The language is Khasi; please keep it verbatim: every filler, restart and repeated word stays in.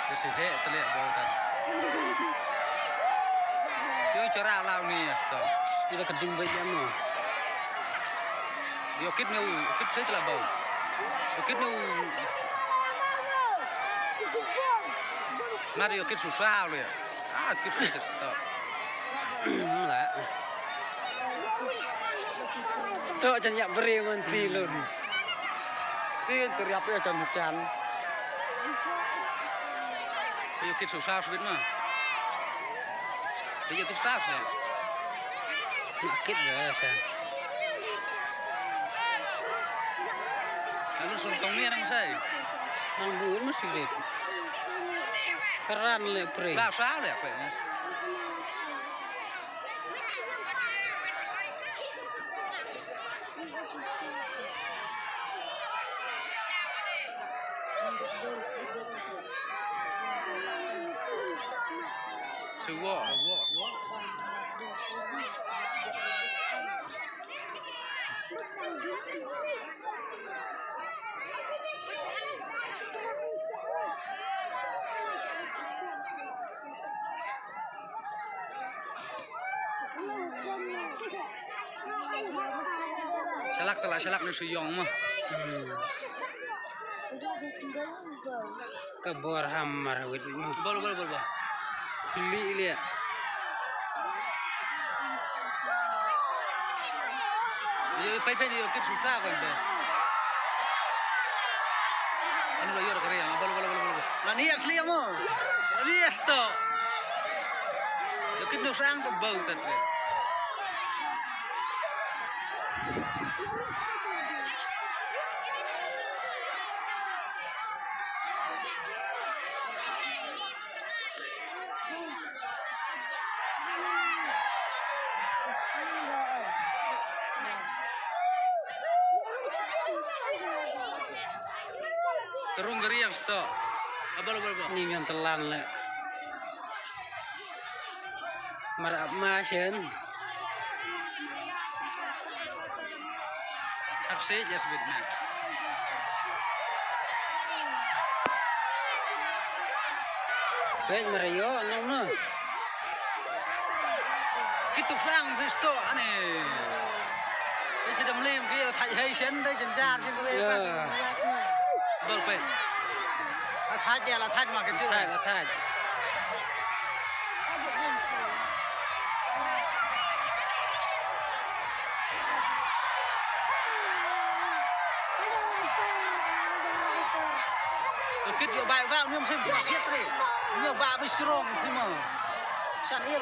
Ka si he tle bo ta. Yo chara lau ni ya sto. Ila ka ding ba ya mo. Yo kit no, kit se tla bo. Yo kit no. Mar yo kit su sa le. Ah, kit su kit sto. La. Sto jan ya beri man ti lun. Ti tu riap ya jan jan. Yo kit su sa bit ma. Yo kit sa le. Nak kit ya sa. Lalu suruh tong ni nang sai. Nang buin masih rit. Keran le pre. Lah sa le pre. So what? What? What? Shalak tala shalak ni suyong mah. Hmm. Ka bor ham mar wit mo. Bol, bol, bol, bol. Kli lia. Yo, pai, pai, yo, kit susa kan ba. Anu lo yo kare yang bol, bol, bol, bol, bol. Lah ni asli mo. Lah ni asto. Yo, kit no sang tu bau tatre. Terung geriang stok. Abal, abal, abal. Ni mian telan le. Mar ap ma shen. Ak se jas bit na. Pek marayo nong no. Kituk sang pisto ane. Ki dam lim ki thaj hei shen dai jen jar shen ko. Ya. Bal pek. La thaj ya, la thaj ma ke chu. Thaj, la thaj. Kit yo bai ba nyum sim ba piet re. Yo ba bi strong ni mo. San ir.